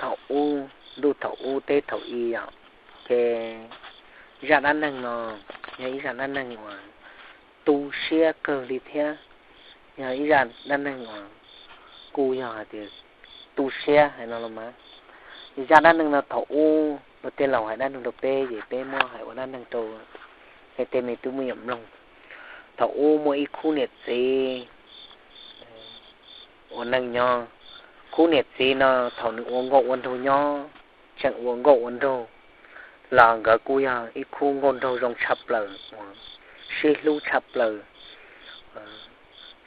Thaum ub, ntuj thaum ub teb thaum i yom, ces zaj dab neeg no yog ib zaj dab neeg uas tu siab kawg li thiab, yog ib zaj dab neeg uas kuj yog hais tias tu siab hais no los mas. Ces zaj dab neeg no thaum ub luag tej laus hais dab neeg rau peb ces peb muab hais ua dab neeg rau tej me tub me nyuam mloog. Thaum ub muaj ib khub niam txiv ua neej nyob. Khub niam txiv no thaum nws ua nkauj ua nraug nyob, tseem ua nkauj ua nraug los nkawd kuj yog ib khub nkauj nraug zoo tshaj plaws, sib hlub tshaj plaws,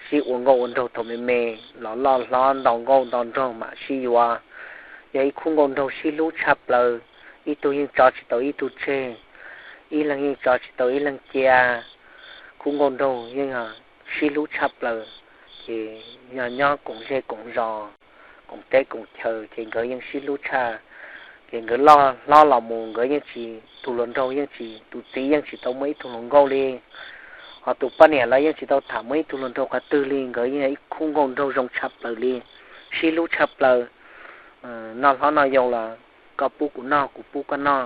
sib ua nkauj ua nraug thaum me me los loj hlob nto nkauj nto nraug mam sib yuav. Yog ib khub nkauj nraug sib hlub tshaj plaws, ib tug yeej tso tsis tau ib tug tseg, ib leeg yeej tso tsis tau ib leeg cia. Khub nkauj nraug yeej sib hlub tshaj plaws, ces yog nyob koom zej koom zos, koom teb koom chaw ces nkawd yeej sib hlub tshaj. Ces nkawd loj hlob los mus nkawd yeej tsis, tus hluas nraug yeej tsis, tus txiv yeej tsis tau muaj ib tug hluas nkauj li, ho tus poj niam los yeej tsis tau tham muaj ib tug hluas nraug qhov twg li. Nkawd yeej ib khub nkauj nraug zoo tshaj plaws li, sib hlub tshaj plaws. Noj hlob noj yau los koj pub kuv noj kuv pub koj noj,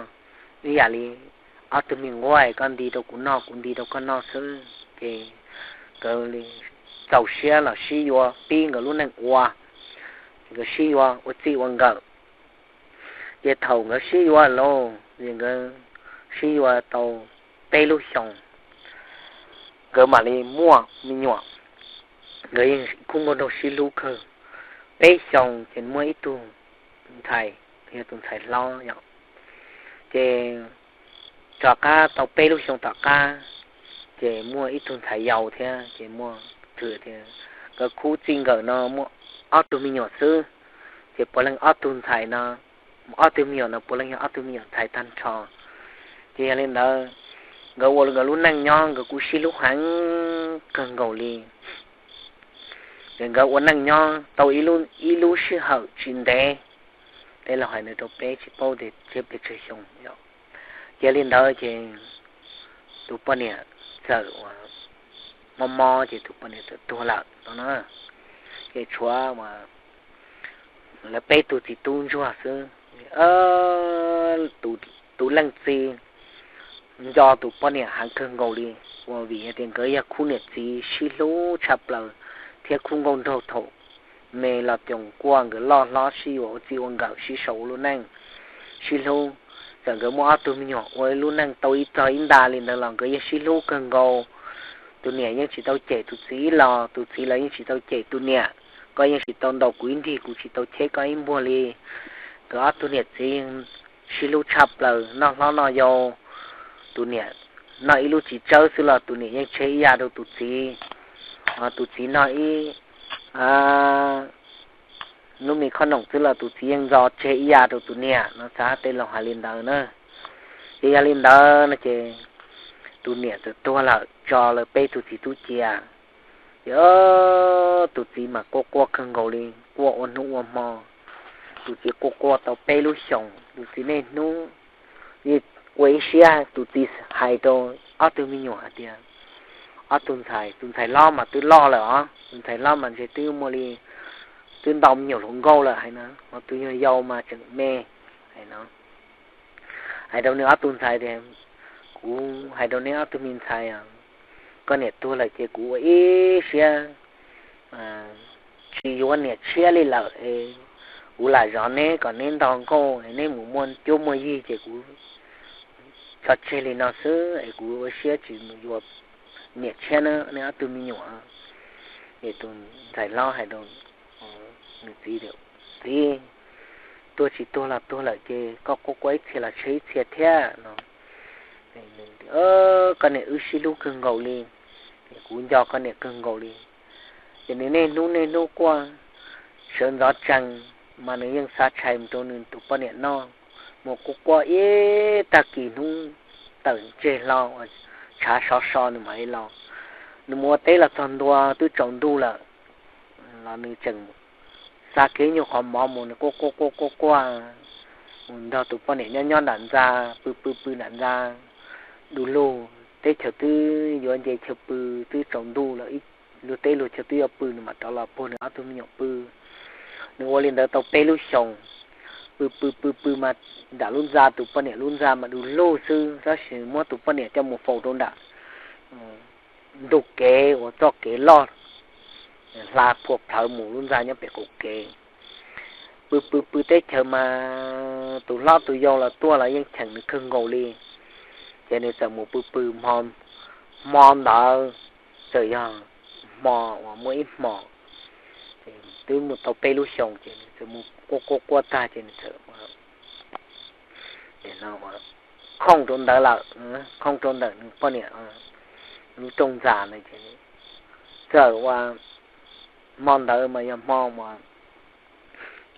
ib yam li ob tug me nquab, koj nti rau kuv noj kuv nti rau koj noj xwb. Ces nkawd txaus siab los sib yuav pib nkawd lub neej ua, nkawd sib yuav ua txij ua nkawm. Ces thaum nkawd sib yuav lauj, ces nkawd sib yuav tau peb lub xyoos, nkawd mam li muaj me nyuam. Nkawd yeej khub nkauj nraug sib hlub kawg. Peb xyoos ces muaj ib tug ntxhais, yog tus ntxhais hlob yom. Ces tom qab tau peb lub xyoos tom qab, ces muaj ib tug ntxhais yau thiab, ces muaj, nkawd khub txij nkawm no muaj ob tug me nyuam xwb, ces puav leej ob tug ntxhais no, ob tug me nyuam no puav leej yog ob tug me nyuam ntxhais tag nrho. Ces yog li ntawd, nkawd ua nkawd lub neej nyob nkawd kuj sib hlub heev kawg nkaus li. Ces nkawd ua neej nyob tau ib lub sij hawm tsis ntev, tej laus hais nws rau peb tsis paub tias tsib pes tsawg xyoo. Ces li ntawd ces tus poj niam txawm ua mob mob ces tus poj niam txawm tuag lawm no na. Ces tshuav lawv peb tug txiv tub ntsuag xwb. Tus leej txiv nco tus poj niam heev kawg nkaus li, ua vim tias nkawd yog khub niam txiv sib hlub tshaj plaws, thiab khub nkauj nraug thaum me los coos kuaj nkawd loj hlob sib yuav ua txij ua nkawm sib sau ua lub neej sib hlub. Txawm nkawd muaj ob tug me nyuam ua lub neej tau ib txog ib nta li ntawd los nkawd yeej sib hlub kawg nkaus. Tus niam yeej tsis tau cem tus txiv los tus txiv los yeej tsis tau cem tus niam. Koj yeej tsis tau ntaus kuv ib nrig, kuv tsis tau cheb koj ib npuag li. Nkawd ob tug niam txiv sib hlub tshaj plaws, noj hlob noj yau. Tus niam noj ib lub txiv tsawb xwb los tus niam yeej tseg ib ya rau tus txiv. Tus txiv noj ib lub me khob noom xwb los tus txiv yeej ntxo tseg ib ya rau tus niam no, xav tej laus hais li ntawd na. Ces yog li ntawd no ces tus niam txawm tuag lawm tso lawv peb tug txiv tub cia. Ces tus txiv mas quaj quaj kawg nkaus li, quaj ua hnub ua hmo. Tus txiv quaj quaj tau peb lub xyoos, tus txiv niaj hnub ua ib siab, tus txiv hais rau ob tug me nyuam hais tias, ob tug ntxhais, tus ntxhais hlob mas twb loj lawm os, tus ntxhais hlob mas ntshe twb muaj li, twb ntau me nyuam hluas nkauj lawm hais no, ho tus yau mas tseem me hais no. Hais rau nws ob tug ntxhais tias, kuv hais rau neb ob tug me ntxhais, koj niam tuag lawm ces kuv ua ib siab tsis yuav niam tshiab li lawm es kuv lam zov neb kom neb nto nkauj es neb mus muaj cuab muaj yig ces kuv tso tseg li no xwb es kuv ua siab tsis mus yuav niam tshiab na neb ob tug me nyuam. Ces tus ntxhais hlob hais rau nws txiv tias, txiv, tuag tsis tuag los tuag lawm ces koj quaj quaj ib txhia los tseg ib txhia thiab no. Koj niam wb sib hlub kawg nkaus li, kuv nco koj niam kawg nkaus li. Ces nws niaj hnub niaj hnub quaj, sawv ntxov tsees mas nws yeej xa tshais mus rau nws tus poj niam noj, mus quaj quaj ib tag kis hnub tawm ntseg hlo, tshav sov so nws mam li los. Nws mus ua teb los txog ntua twb tsaus ntuj lawm, los nws tseem xa kiag nyuag qhov mov mus, nws quaj quaj quaj quaj quaj mus nrog tus poj niam nyob nyob nram ntxa, pw pw pw nram ntxa. Du lug teb chaws twb yuav nce chaw pw, twb tsaus ntuj lawm, luag teb luag chaw twb yuav pw, nws mam rov los puag nws ob tug me nyuam pw. Nws ua li ntawd tau peb lub xyoos. pw pw pw pw mas nram lub ntxa, tus poj niam lub ntxa mas du lug xwb, tab sis muab tus poj niam coj mus faus rau nram ntug kev uas txoj kev loj hla phua plhawv mus lub ntxa nyob pem qaum kev. Pw pw pw teb chaws mas tus hlob tus yau los tuaj los yeej cheem nws kawg nkaus li. Ces nws txawm mus pw pw, hmo ntawd txawm yog hmo uas muaj ib hmo, twb mus tau peb lub xyoos ces nws txawm mus quaj quaj quaj tag ces nws txawm khooj rau ntawd lawm, khooj rau ntawm nws poj niam lub rooj ntxa na. Txawm ua hmo ntawd mas yog hmo uas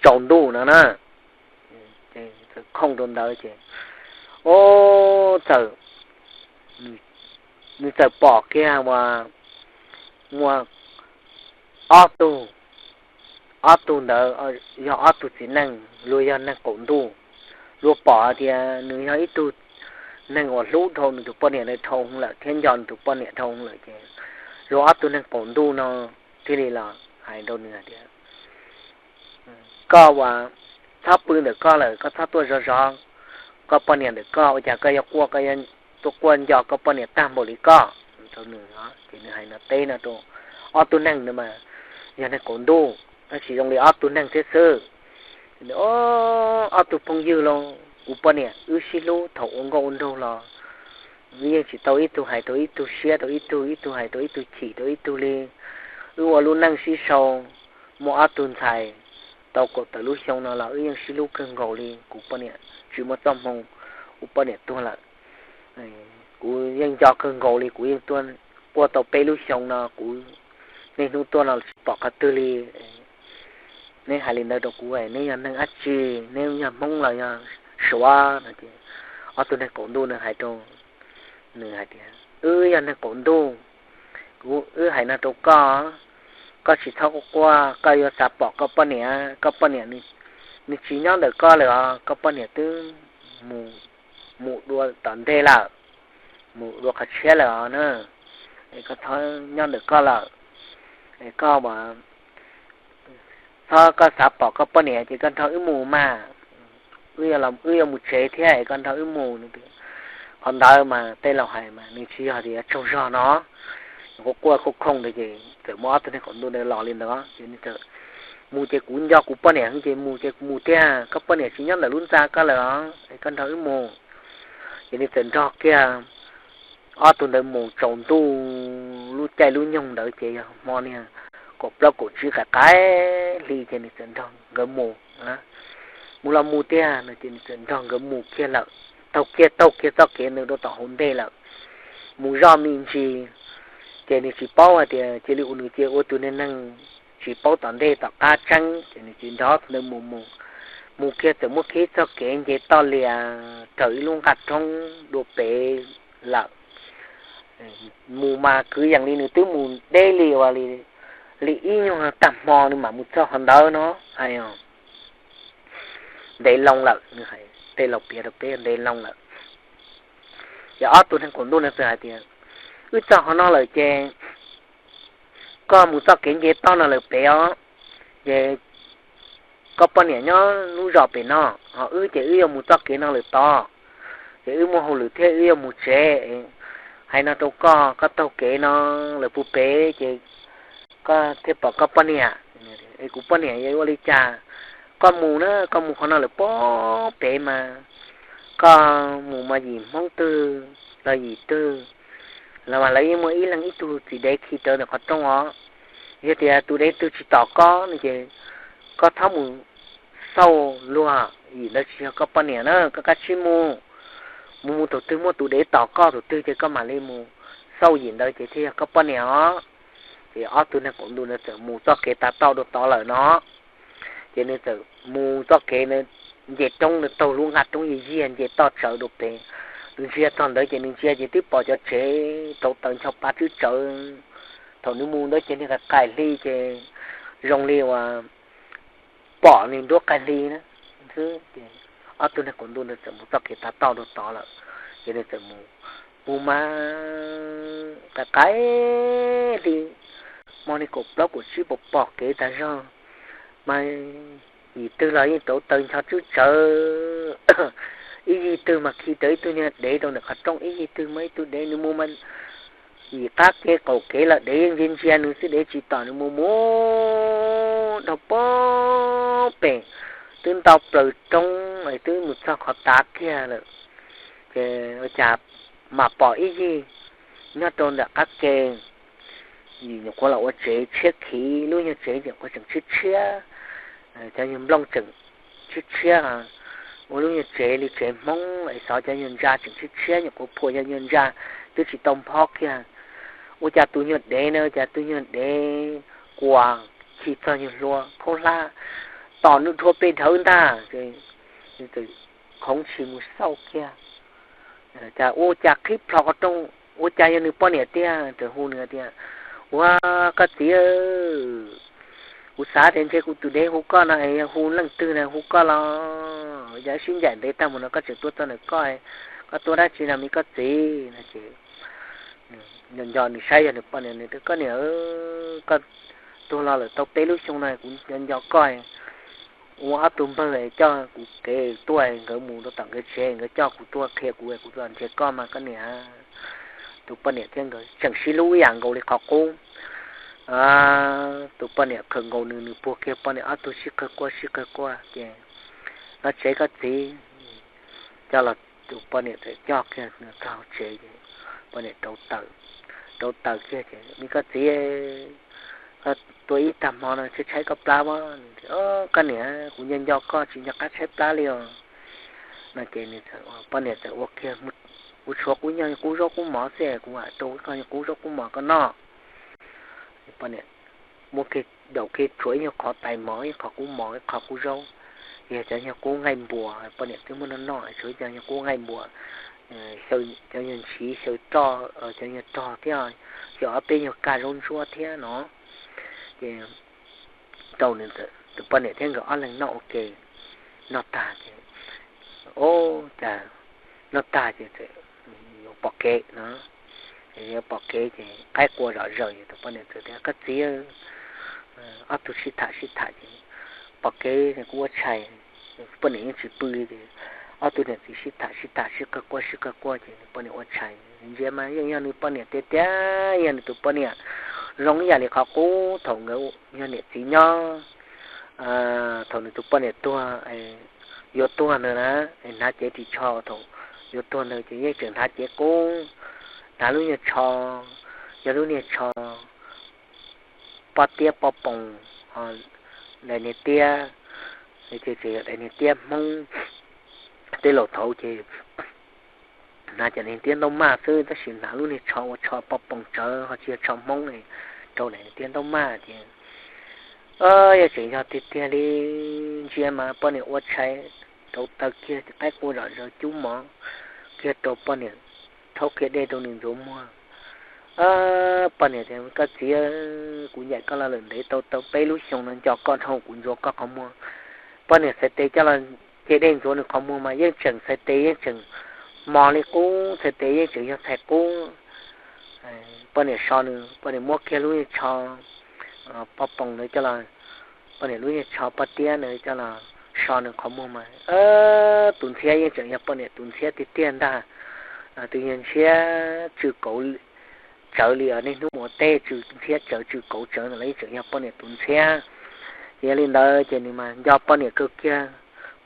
tsaus ntuj no na, txawm khooj rau ntawd ces, o, txawm, nws txawm pom kiag uas muaj ob tug, ob tug ntawd yog ob tug txiv neej, luag yog neeg qaum ntuj. Luag pom tias nws yog ib tug neeg uas hlub dhau nws tus poj niam ntawd dhau lawm thiab nco nws tus poj niam dhau lawm ces luag ob tug neeg qaum ntuj no thiaj li los hais rau nws tias, koj ua, txhob pw ntawm koj lawm, koj txhob tuaj zov zov koj poj niam ntawm koj, ua cas koj yuav quaj, koj yuav tuaj quaj nco koj poj niam tag npaum li koj rau nws. Ces nws hais no teb no rau ob tug neeg no mas yog neeg qaum ntuj tab sis zoo li ob tug neeg thiab xwb. Ob tug phooj ywg los kuv poj niam wb sib hlub thaum ua nkauj ua nraug los wb yeej tsis tau ib tug hais rau ib tug siab rau ib tug, ib tug hais rau ib tug chim rau ib tug li. Wb ua lub neej sib sau muaj ob tug ntxhais tau kaum tawm lub xyoo no los wb yeej sib hlub kawg nkaus li. Kuv poj niam tsis muaj txoj hmoo, kuv poj niam tuag lawm, kuv yeej nco kawg nkaus li. Kuv yeej tuaj quaj tau peb lub xyoo no, kuv niaj hnub tuaj no tsis pom qhov twg li. Neb hais li ntawd rau kuv, neb yog neeg dab tsi? Neb yog Hmoob los yog Suav no? Ces ob tug neeg qaum ntuj nws hais rau nws hais tias, wb yog neeg qaum ntuj, kuv, wb hais no rau koj, koj tsis txhob quaj quaj, koj yuav xav pom koj poj niam. Koj poj niam nws tsis nyob ntawm koj lawm os, koj poj niam twb mus, mus dua tom ntej lawm, mus dua qhov tshiab lawm os na. Es koj txhob nyob ntawm koj lawm, es koj txhob, koj xav pom koj poj niam ces koj nrog wb mus mas, wb yuav mus tsev thiab es koj nrog wb mus. Qhov ntawd mas tej laus hais mas nws tsis yog tias tsaug zog no, quaj quaj khooj khooj ntawd ces txawm muab ob tug neeg qaum ntuj ntawd los li ntawd ces nws txawm mus ces kuv nco kuv poj niam ces mus ces mus tiag, koj poj niam tsis nyob ntawm lub ntxa koj lawm os, es koj nrog wb mus. Ces nws txawm nrog kiag ob tug ntawd mus tsaus ntuj, lub caij lub nyoog ntawd ces yog hmo niag kaum plaub kaum tsib qaim qaim hli ces nws txawm nrog nkawd mus. Mus los mus tiag no ces nws txawm nrog nkawd mus kiag lawm, taug kiag taug kiag txoj kev ntawd rau tom hauv ntej lawm, mus zoj me ntsis. Ces nws tsis paub hais tias cia li ua, nws cia ua tus neeg tsis paub tom ntej tom qab tseeb ces nws tsis nrog tus ntawd mus mus. Mus kiag txawm muaj kiag txoj kev nce toj lias raws ib lub nqaj roob dua pem lawm. Mus mas kwv yees li nws twb mus deb li uas li ib nyuag tag hmo nws mam mus txog qhov ntawd no hais os. Ntev loo lawm, nws hais tej laus piav rau peb ntev loo lawm. Ces ob tug neeg qaum ntuj no txawm hais tias, wb txog qhov no lawm ces koj mus txoj kev nce toj no lawm pem os, ces koj poj niam nyob lub zos pem no, ho wb ces wb yuav mus txoj kev no lawm tod, ces wb muaj hauj lwm thiab wb yuav mus tsev. Hais no rau koj, koj taug kev no lawm puag pem ces koj thiaj pom koj poj niam. Es kuv poj niam yuav ua li cas? Koj mus na, koj mus qhov no lawm puag pem mas, koj mus mas yim Hmoob twg los yim twg los mas lawv yeej muaj ib leeg ib tug txiv dev khi rawv ntawm qhov rooj os. Yog tias tus dev twg tsis tom koj no ces koj txhob mus xauj luag, yim ntawd tsis yog koj poj niam na, koj kav tsij mus. Mus mus tus twg muaj tus dev tom koj tus twg ces koj mam li mus xauj yim ntawd ces thiaj yog koj poj niam os. Ces ob tug neeg qaum ntuj ntawd txawm mus txoj kev tav toj dua tod lawm no. Ces nws txawm mus txoj kev nce roob, nws taug lub nqaj roob yiag yiag nce toj tsawv dua pem. Nws ntsia txog ntawd ces nws ntsia ces twb pom cov tsev rau taws ncho pa tswb tsawv. Thaum nws mus ntawd ces niag qaim qaim hli ces zoo li uas pom nws nruab qaim hli na. Ob tug neeg qaum ntuj ntawd txawm mus txoj kev tav toj dua tod lawm, ces nws txawm mus, mus mas qaim qaim hli, hmo niag kaum plaub kaum tsib pom pom kev tas zog mas yim twg los yeej rauv taws ncho tswb tsawv. Ib yig twg mas khi rawv ib tug niag dev rau ntawm qhov rooj, ib yig twg muaj ib tug dev nws mus mas yim qab ke qaum kev los dev yeej ntsia ntsia nws xwb, dev tsis tom nws mus mus dhau pem, twb ntau plaws roob es twb mus txog qhov tav kiag lawm. Ces ua cas mam pom ib yig nyob rau ntawm qab ke, yim nyuam qhuav los ua tsev tshiab khiv, lub nyuag tsev ces qhuav tseem tshiab tshiab, cov nyuag nplooj tseem tshiab tshiab, ua lub nyuag tsev li tsev Hmoob es xov cov nyuag ntsa tseem tshiab tshiab, nyuam qhuav phua cov nyuag ntsa twb tsis tau nphob kiag. Ua cas tus nyuag dev na, ua cas tus nyuag dev kuas khi txog nyuag hlua khaub hlab tom nws dhau pes dhawv ntag. Khoov tshis mus xauj kiag, cas ua cas qhib plho qhov rooj, ua cas yog nws poj niam tiag. Txawm hu nws tias, Ua, koj txiv, kuv xav tias ntshe kuv tus dev hu koj no es yog hu leej twg na hu koj los, yog sib ncaim ntev tag mus no koj tseem tuaj txog ntawm koj, koj tuaj dab tsi no me koj txiv no ces nco nco nws saib yog nws poj niam, nws tias, Koj niam, koj tuag los lawm tau peb lub xyoo no kuv nco nco koj, ua ob tug npawg coj kuv kev tuaj, nkawd mus rau tom nkawd tsev, nkawd coj kuv tuaj qhia kuv, kuv tuaj nrhiav koj mas koj niam. Tus poj niam thiab nkawd tseem sib hlub ib yam nkaus li qhov qub. Tus poj niam khawm nkaus nws, nws puag kiag poj niam ob tug sib qawg quaj sib qawg quaj ces, No tsev koj txiv. Coj los, tus poj niam txawm coj kiag nws txog tsev ces poj niam rauv taws, rauv taws kiag ces, Me koj txiv, koj tuaj ib tag hmo no tshaib tshaib koj plab as. Koj niam, kuv nco nco koj tsis nco qab tshaib plab li os. No ces poj niam txawm ua kiag, Kuv tshuav qub nyuag qub zaub qub mov xwb, kuv mam rau koj nyuag qub zaub qub mov koj noj. Poj niam muab kiag, daus kiag tshuav ib nyuag qhov tais mov, ib qho qub mov, ib qho qub zaub, yog cov nyuag qub nqaij npuas, poj niam twb muab noj noj, tshuav cov nyuag qub nqaij npuas, cov nyuag ntshiv xyaw roj, cov nyuag rog thiab, xyaw ob peb nyuag kaj zaub ntsuab thiab no. Ces rau tus poj niam thiab nkawd ob leeg noj ua ke, noj tag ces, o, cas noj tag ces txawm yuav pom kev no. Yuav pom kev ces qaib qua zom zaws, tus poj niam txawm tias, Koj txiv, ob tug sib tham sib tham ces pom kev kuv ua tshais. Poj niam yeej tsis pw li ces ob tug niam txiv sib tham sib tham sib qawg quaj sib qawg quaj ces poj niam ua tshais, ntsia mas yeej yog nws poj niam tiag tiag, yog nws tus poj niam zoo ib yam li qhov qub thaum nkawd yog niam txiv nyob. Thaum nws tus poj niam tuag, yuav tuag ntawd na, hnav cev ris tsho thaum yuav tuag ntawd ces yeej tseem hnav cev qub, hnav lub nyuag tsho, yog lub niag tsho pob tiab pob poos, daim niag tiab, ces tseem yog daim niag tiab Hmoob. Tej laus thaud ces hnav cov niag tiab ntaub maj xwb, tab sis hnav lub niag tsho ua tsho pob poos tsawv ho tsis yog tsho Hmoob, rau daim niag tiab ntaub maj ces, yog tseem yog tiag tiag li. Ntsia mas poj niam ua tshais, rauv taws kiag qaib qua zom zaws cub mov kiag rau poj niam, rhaub kiag dej rau nws ntxuav muag. Poj niam tias, Koj txiv, kuv ncaim koj los lawm ntev tau tau peb lub xyoo no, nco koj dhau, kuv ntxuav koj qhov muag. Poj niam txhais tes coj los cia dej ntxuav nws qhov muag mas yeej tseem txhais tes yeej tseem mos li qub, txhais tes yeej tseem yog txhais qub. Poj niam so nws, poj niam muab kiag lub niag tsho pob poos ntawd coj los, poj niam lub niag tsho pob tiab ntawd coj los so nws qhov muag mas tus ntxhiab yeej tseem yog poj niam tus ntxhiab tiag tiag ntag. Tus nyuag ntxhiab tsw kauv tsawv li os, niaj hnub mus ua teb tsw ntxhiab tsawv tsw kauv tsawv ntawd los yeej tseem yog poj niam tus ntxhiab. Ces yog li ntawd ces nws mas nco poj niam kawg kiag,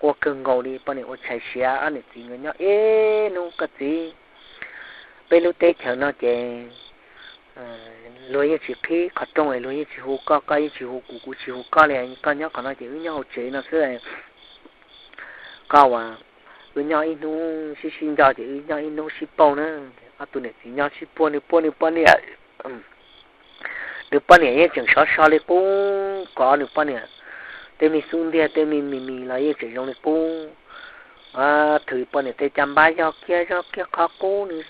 quaj kawg nkaus li. Poj niam ua tshais siav, ob niam txiv nkawd nyob ib hnub, Koj txiv, peb lub teb chaws no ces luag yeej tsis qhib qhov rooj, luag yeej tsis hu koj, koj yeej tsis hu kuv, kuv tsis hu koj li. Koj nyob qhov no ces wb nyob hauv tsev no xwb. Koj ua, wb nyob ib hnub sib sib nco ces wb nyob ib hnub sib paub na. Ob tug niam txiv nyob sib puag, nws puag nws poj niam, nws poj niam yeej tseem sov so li qub, kov nws poj niam tej me xub ntiag tej me mis mis los yeej tseem zoo li qub. Thwm poj niam tej caj npab yog kiag zoo kiag qhov qub, nws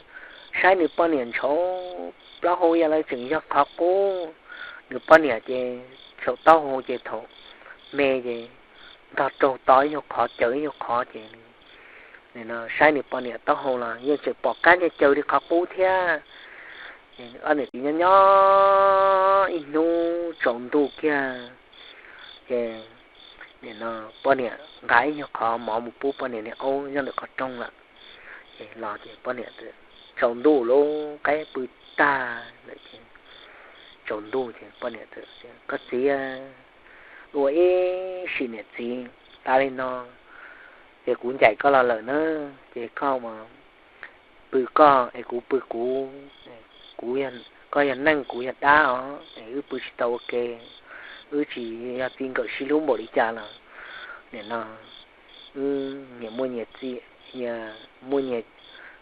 saib nws poj niam ntshauv plaub hau yam li tseem yog qhov qub. Nws poj niam ces saum taub hau ces thaum me ces ntog raug to ib nyuag qhov caws ib nyuag qhov ces saib nws poj niam taub hau los yeej tseem pom qab nyob caws li qhov qub thiab. Ob niam txiv nyob nyob ib hnub tsaus ntuj kiag ces Nim no poj niam nqa ib nyuag qhov mov mus pub poj niam niag aub nyob ntawm qhov rooj lawm. Ces los ces poj niam txawm tsaus ntuj lub qaib pw tag lawm ces tsaus ntuj ces poj niam txawm tias, Koj txiv, ua ib sim niam txiv tas li no ces kuv ncaim koj los lawm na, ces koj mas pw koj es kuv pw kuv, kuv, koj yog neeg kuv yog dab os, es wb pw tsis tau ua ke, wb tsis yog txij nkawm sib hlub npaum li cas los nim no wb nyias muaj nyias txij, muaj nyias,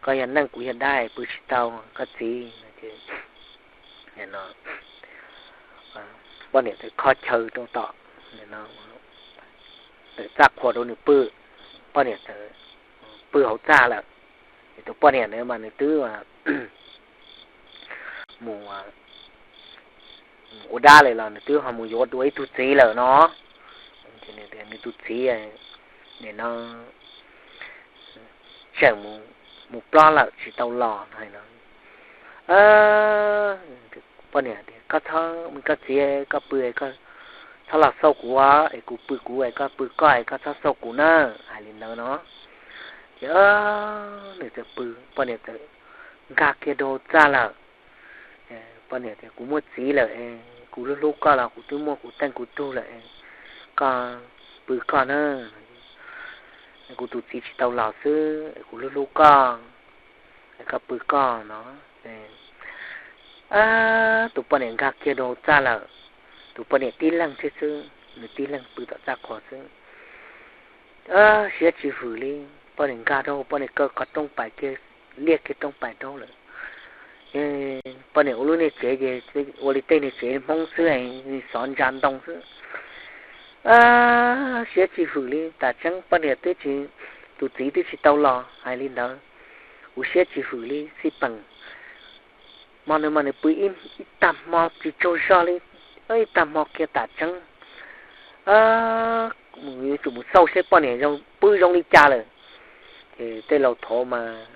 koj yog neeg kuv yog dab es pw tsis tau koj txiv. Poj niam txawm kho chaw rau tom, txawm txaj qhua rau nws pw, poj niam txawm pw hauv txaj lawm. Tus poj niam ntawd mas nws twb mus ua dab lawm los nws twb ho mus yuav dua ib tug txiv lawm no. Nws tus txiv nim no tseem mus plob lawm tsis tau los hais no. Poj niam tias, Koj txhob, koj txiv, koj pw, txhob los xauj kuv es kuv pw kuv es koj pw koj es koj txhob xauj kuv na, hais li ntawd no. Ces nws txawm pw, poj niam txawm nkag kiag rau txaj lawm. Poj niam tias, Kuv muaj txiv lawm es kuv hlub hlub koj los kuv twb muaj kuv teej kuv tug lawm es koj pw koj na. Kuv tus txiv tsis tau los xwb, kuv hlub hlub koj, koj pw koj no. Tus poj niam nkag kiag rau txaj lawm, tus poj niam tib leeg thiab xwb, nws tib leeg pw tom txaj qhua xwb. Siab tsis hwm li, poj niam nkag rau, poj niam kaw qhov rooj pais kiag, liaj kiag rooj pais rau lawm. Poj niam ua lub niag tsev ces ua li tej niag tsev Hmoob xwb, xov ntsa ntoo xwb. Siab tsis hwm li, tam tseeb poj niam twb tsis, tus txiv twb tsis tau los hais li ntawd, kuv siab tsis hwm li xij peem. Hmo ntawd mas nws pw ib tag hmo tsis tsaug zog li, ib tag hmo kiag tam tseeb yuav tsum mus xauj seb poj niam pw zoo li cas lawm. Ces tej laus thov mas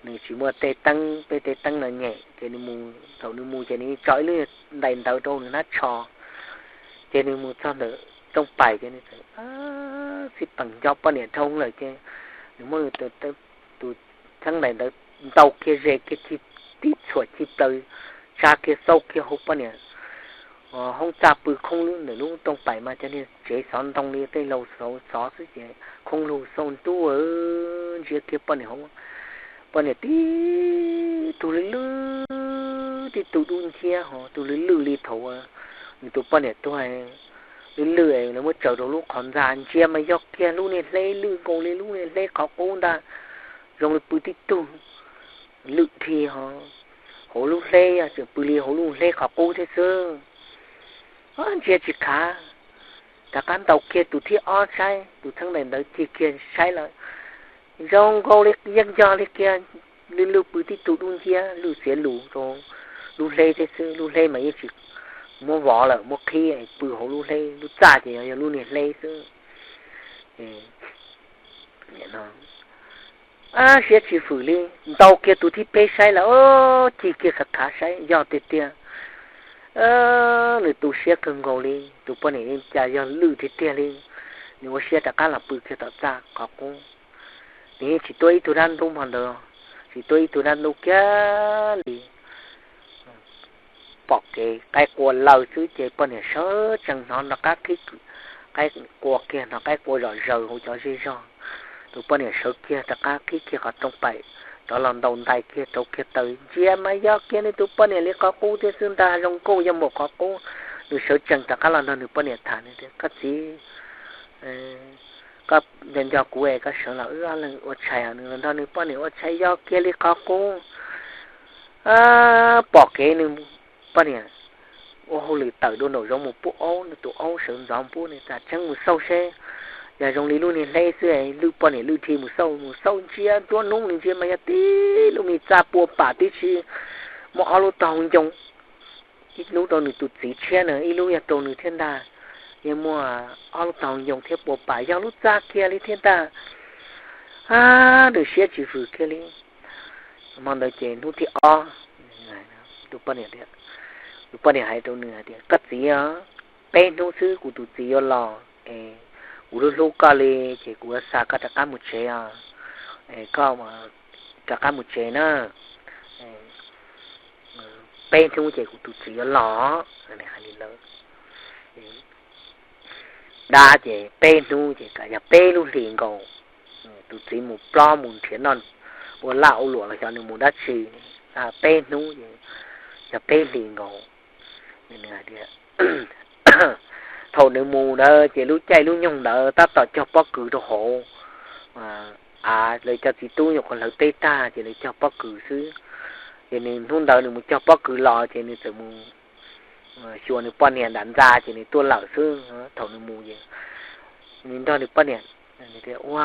nws tsis muaj tej teeb, peb tej teeb no nyem, ces nws mus, thaum nws mus ces nws tso ib lub ntais ntawv rau nws hnab tsho. Ces nws mus txog ntawm rooj pais ces nws txawm xij peem nco poj niam dhau lawm ces nws muab tus txheeb ntais ntawd ntaus kiag ze kiag, tib txhuam ci plaws, tsa kiag xauj kiag hauv poj niam hoob txaj pw khoob lub, ntawm lub rooj pais mas cov niag tsev xov ntoo li tej laus xov xwb ces khoob lug xauj ntuj, ntsia kiag poj niam hauv, poj niam tib tug lwj lwj, tib tug dub nciab ho tug lwj lwj li thaum nws tus poj niam tuag lwj lwj, lawv muab tsaws rau lub qhov ntxa ntsia mas yog kiag lub niag hleb lwj nkaus li lub niag hleb qhov qub ntag, zoo li pw tib tug lwj dhi ho hauv lub hleb, tseem pw li hauv lub hleb qhov qub thiab xwb. Ntsia tsis khav, rov qab ntaus kiag tus thib ob saib, tus txheeb ntais ntawd cig kiag saib lawm, zoo nkaus li yeej yog li kiag, lwj lwj pw tib tug dub nciab lwj xiav lus rau lub hleb thiab xwb. Lub hleb mas yeej tsis muab vov lawm, muab qhib pw hauv lub hleb, lub txaj ces yog lub niag hleb xwb. Siab tsis hwm li, ntaus kiag tus thib peb saib lawm, cig kiag khav khav saib yog tiag tiag. Nws tu siab kawg nkaus li, tus poj niam cas yog lwj tiag tiag li. Nws ua siab rov qab los pw kiag tom txaj qhov qub. Nws yeej tsis tuaj ib tug dab ntub hmo ntawd, tsis tuaj ib tug dab ntub kiag li. Pom kev qaib qua lawm xwb ces poj niam sawv tsees hnov nrov qab qhib, qaib qua kiag, hnov qaib qua zom zaws hauv cov zej zog. Tus poj niam sawv kiag rov qab qhib kiag qhov rooj paim, rov los ntaus ntais kiag rau kiag taws, ntsia mas yog kiag nws tus poj niam li qhov qub thiab xwb ntag, zoo nkauj yog npaum qhov qub. Nws sawv tsees rov qab los nrog nws poj niam tham, Koj txiv, koj nco nco kuv es koj sawv los wb ob leeg ua tshais. Nws los nrog nws poj niam ua tshais yog kiag li qhov qub. Pom kev nws poj niam ua hauj lwm tawm dua nraum zoov mus pub aub, nws tus aub sawv ntxov pub, nws tam tseeb mus xauj seb yog zoo li lub niag hleb xwb, lwj poj niam lwj dhi mus xauj, mus xauj ntsia nruab hnub nws ntsia mas yog tib lub me txaj pua pam tib si, muaj ob lub tog ncoo, ib lub rau nws tus txiv tshiab na, ib lub yog rau nws thiab ntag. Yeej muaj ob lub tog ncoo thiab pua pam yog lub txaj kiag li thiab ntag. Nws siab tsis hwm kiag li. Hmo ntawd ces hnub thib ob, tus poj niam, tus poj niam hais rau nws hais tias, Koj txiv, peb hnub xwb kuv tus txiv yuav los es kuv hlub hlub koj li, ces kuv yuav xa koj rov qab mus tsev os. Koj rov qab mus tsev na, peb hnub ces kuv tus txiv yuav los. Dab ces peb hnub ces yog peb lub hlis nkaus. Tus txiv mus plob mus nrhiav noj ua laj ua luam los xyov nws mus dab tsi, peb hnub ces yog peb hlis nkaus. Thaum nws mus ntawd ces lub caij lub nyoog ntawd tab tom cog pob kws rau hauv av, lawv cov txiv tub nyuam qhuav hlawv teb tag ces lawv cog pob kws xwb. Ces nws hnub ntawd nws mus cog pob kws los ces nws txawm mus xyuas nws poj niam nram ntxa ces nws tuaj lawm xwb. Thaum nws mus ces nws nrog nws poj niam, ua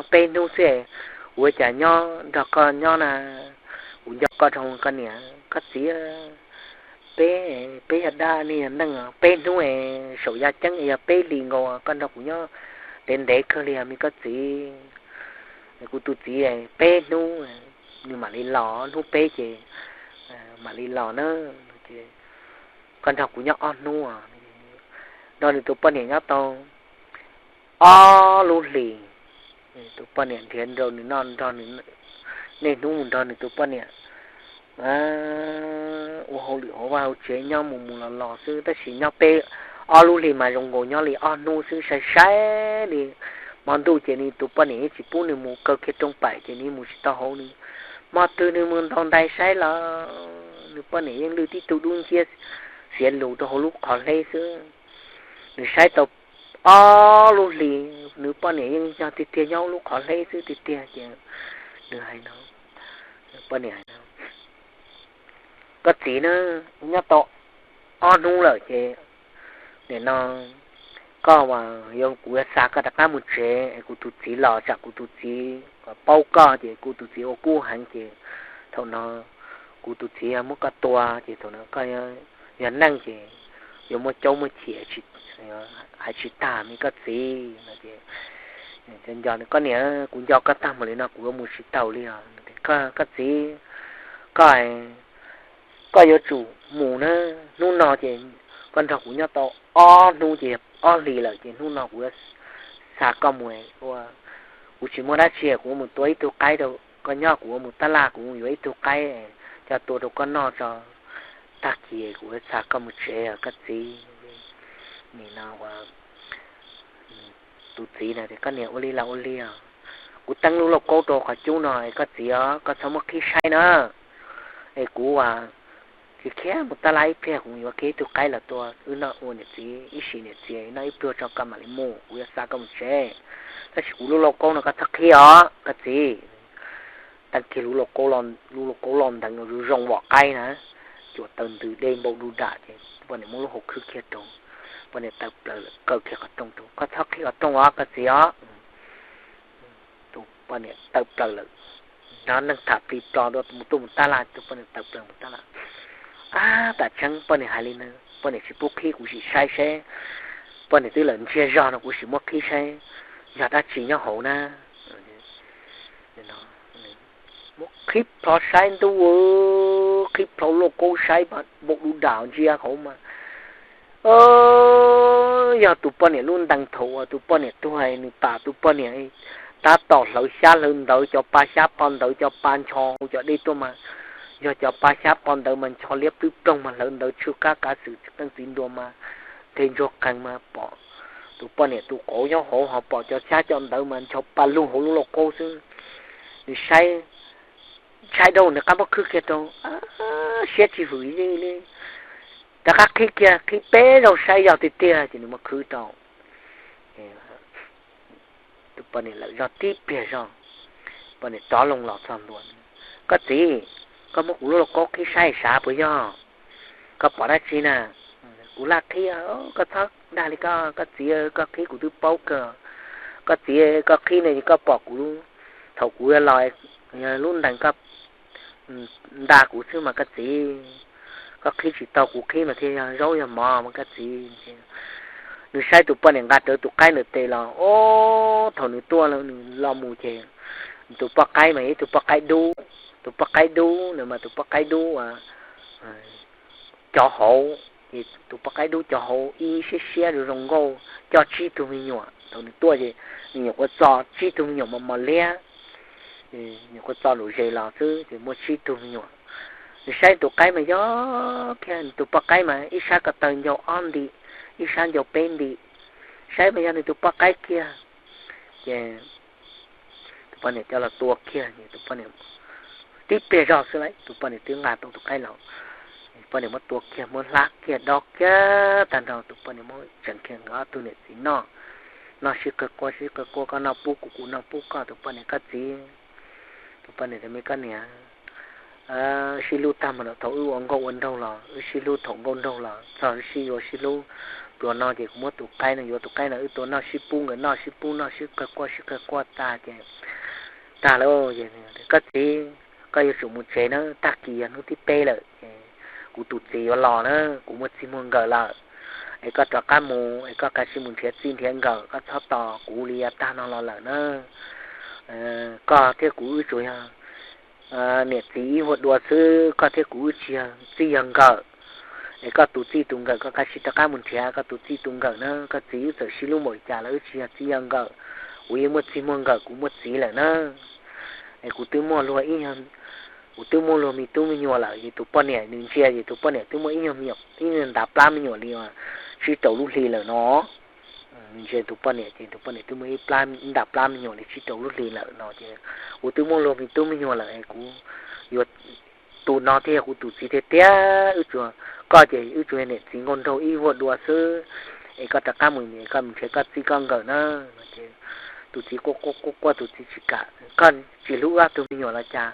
peb hnub xwb, kuv ua cas nyob nrog koj nyob na, kuv nco koj zoo koj niam. Koj txiv, peb, peb yog dab ne yog neeg, peb hnub es saum yaj ceeb yog peb hlis nkaus, koj nrog kuv nyob ntev ntev kawg li os me koj txiv. Kuv tus txiv peb hnub nws mam li los, hnub peb ces mam li los na. Koj nrog kuv nyob ob hnub, nrog nws tus poj niam nyob tau ob lub hlis. Tus poj niam nrhiav rau nws noj nrog nws, niaj hnub mus nrog nws tus poj niam ua hauj lwm hauv vaj hauv tsev nyob mus mus los los xwb, tab sis nyob peb ob lub hlis mas zoo nkaus nyob li ob hnub xwb, sai sai li. Hmo ntuj ces nws tus poj niam yeej tsis pub nws mus, kaw kiag rooj paim ces nws mus tsis tau hauv. Nws hmo twg nws mus ntaus ntais saib los nws poj niam yeej lwj tib tug dub nciab xiav lus rau hauv lub qhov hleb xwb. Nws saib tau ob lub hlis, nws poj niam yeej yog tiag tiag nyob hauv lub qhov hleb xwb tiag tiag ces nws hais no, poj niam hais no, koj txiv na, nyob tau ob hnub lawm ces nim no koj, kuv yuav xa koj rov qab mus tsev es kuv tus txiv los tsam kuv tus txiv paub koj ces kuv tus txiv ua kub heev ces thaum no kuv tus txiv muab koj tua ces thaum no koj yog neeg ces yuav muaj caub muaj chim hais tsis tag me koj txiv. Nco nws, koj niam, kuv nco koj tag mus li no kuv yuav mus tsis tau li os. Koj txiv, koj, koj yuav tsum mus na, hnub no ces koj nrog kuv nyob tau ob hnub ces ob hlis lawm ces hnub no kuv xa koj mus ua, kuv tsis muaj dab tsi kuv mus tua ib tug qaib rau koj nyob, kuv mus tab laj kuv mus yuav ib tug qaib coj tua rau koj noj tso, tag kis kuv xa koj mus tsev os koj txiv. Nim no ua tus txiv na tias koj niam ua li los ua li os, kuv teeb lub lauj kaub rau qhov cub no koj txiv os, koj txhob muab qhib saib na. Es kuv ua, tsis khiav mus tab laj ib pliag kuv yuav kiag ib tug qaib los tua wb noj ua niam txiv ib sim niam txiv noj ib pluag tso koj mam li mus, kuv yuav xa koj mus tsev. Tab sis kuv lub lauj kaub no koj txhob qhib os koj txiv. Teeb kiag lub lauj kaub los nteev zoo vom qaib na, cuam taws ntws dej npau du dam ces poj niam muab lub hau khwb kiag rau, poj niam tawm plaws lawm kaw kiag qhov rooj rau, koj txhob qhib qhov rooj os koj txiv os. Tus poj niam tawm plaws lawm, nrog neeg tham plig plo mus tuaj mus tab laj, tus poj niam tawm plaws mus tab laj. Ab, tam tseeb poj niam hais li no, poj niam tsis pub qhib, kuv sim saib seb, poj niam twb lawm ntsiag zog no kuv sim muab qhib saib yog dab tsi nyob hauv na. Muab qhib plho saib ntuj, qhib plho lauj kaub saib npau du dam ntsia hauv mas yog tus poj niam lub ntees thaum uas tus poj niam tuag nws pam tus poj niam tab tom hlawv xyab hlawv ntawv, cov pa xyab pa ntawv, cov pa ncho hauv cov dej tuaj mas, yog cov pa xyab pa ntawv mas ncho liab plwb ploog mas hlawv ntawv tsw qab kav xwm qeej txiv nruas mas, nthe ntsuag qees mas pom tus poj niam tus qauv nyob hauv ho pom cov xyab cov ntawv mas ncho pa lug hauv lub lauj kaub xwb. Nws saib, saib dhau nws qab muab khwb kiag rau, siab tsis hwm li, rov qab qhib kiag, qhib peb zaug saib yog tiag tiag ces nws muab khwb rau. Tus poj niam lawm zog tib pliag zog, poj niam rov loo los txog ntua, koj txiv, koj muab kuv lub lauj kaub qhib saib sav puas yog? Koj pom dab tsi na? Kuv laj qhib, koj txhob dag li koj, koj txiv, koj qhib kuv twb paub kawg. Koj txiv, koj qhib ne koj pom kuv, thaum kuv los lub ntees koj nta kuv xwb mas koj txiv. Koj qhib tsis tau kuv qhib mas thiaj yog zaub yog mov mas koj txiv. Nws saib tus poj niam nqa rawv tus qaib ntawm tes los, o, thaum nws tuaj nws los mus ces tus poj qaib mas yog ib tug poj qaib dub, tus poj qaib dub na mas tus poj qaib dub cov hauv, tus poj qaib dub cov hauv ib siab siab zoo zoo nkauj coj tsib tug me nyuam. Thaum nws tuaj ces nws nyuam qhuav txo tsib tug me nyuam mos mos liab, nyuam qhuav txo lom zem los xwb ces muaj tsib tug me nyuam. Nws saib tus qaib mas yog kiag nws tus poj qaib mas ib sab ko taw ncau ob nti, ib sab ncau peb nti, saib mas yog nws tus poj qaib kiag. Ces tus poj niam coj los tua kiag, tus poj niam tib pliag zog xwb las tus poj niam twb nqa tau tus qaib los. Tus poj niam muab tua kiag, muab hlab kiag, dob kiag tag nrho, tus poj niam muab tseev kiag nkawd ob tug niam txiv noj. Noj sib qawg quaj sib qawg quaj, koj noj pub kuv, kuv noj pub koj, tus poj niam koj txiv. Tus poj niam tias me koj niam, sib hlub tag mas thaum wb ua nkauj ua nraug los wb sib hlub, thaum nkauj nraug los txog wb sib yuav sib hlub. Pluas no ces kuv muab tus qaib no, yuav tus qaib no wb tua noj sib pub, nkawd noj sib pub, noj sib qawg quaj sib qawg quaj tag ces tag lawm. Koj txiv, koj yuav tsum mus tsev na, tag kis yog hnub thib peb lawm es kuv tus txiv yuav los na, kuv muaj txij muaj nkawm lawm. Es koj rov qab mus es koj kav tsij mus nrhiav txij nrhiav nkawm, koj txhob tos kuv li yav tag no los lawm na. Koj thiab kuv wb tsuas yog niam txiv ib huab dua xwb, koj thiab kuv wb tsis yog txij yog nkawm. Es koj tus txij tus nkawm koj kav tsij rov qab mus nrhiav koj tus txij tus nkawm na, koj txiv, wb txawm sib hlub npaum li cas los wb tsis yog txij yog nkawm. Kuv yeej muaj txij muaj nkawm, kuv muaj txiv lawm na. Es kuv twb muaj luag ib, kuv twb muaj luag me tub me nyuam lawm. Ces tus poj niam nws ntsia ces tus poj niam twb muaj ib nyuag me nyuam, ib nyuag nta plab me nyuam li tsib rau lub hli lawm no. Nws ntsia tus poj niam ces tus poj niam twb muaj ib nta plab me nyuam li tsib rau lub hli lawm no ces, kuv twb muaj luag me tub me nyuam lawm es kuv yuav, tus no thiaj yog kuv tus txiv tiag tiag. Wb tsuas, koj ces wb tsuas yog niam txiv nkauj nraug ib huab dua xwb, es koj rov qab mus, koj mus nrhiav koj txij koj nkawm na. Ces tus txiv quaj quaj quaj, tus txiv tsis kam. Koj tsis hlub wb ob tug me nyuam los cas?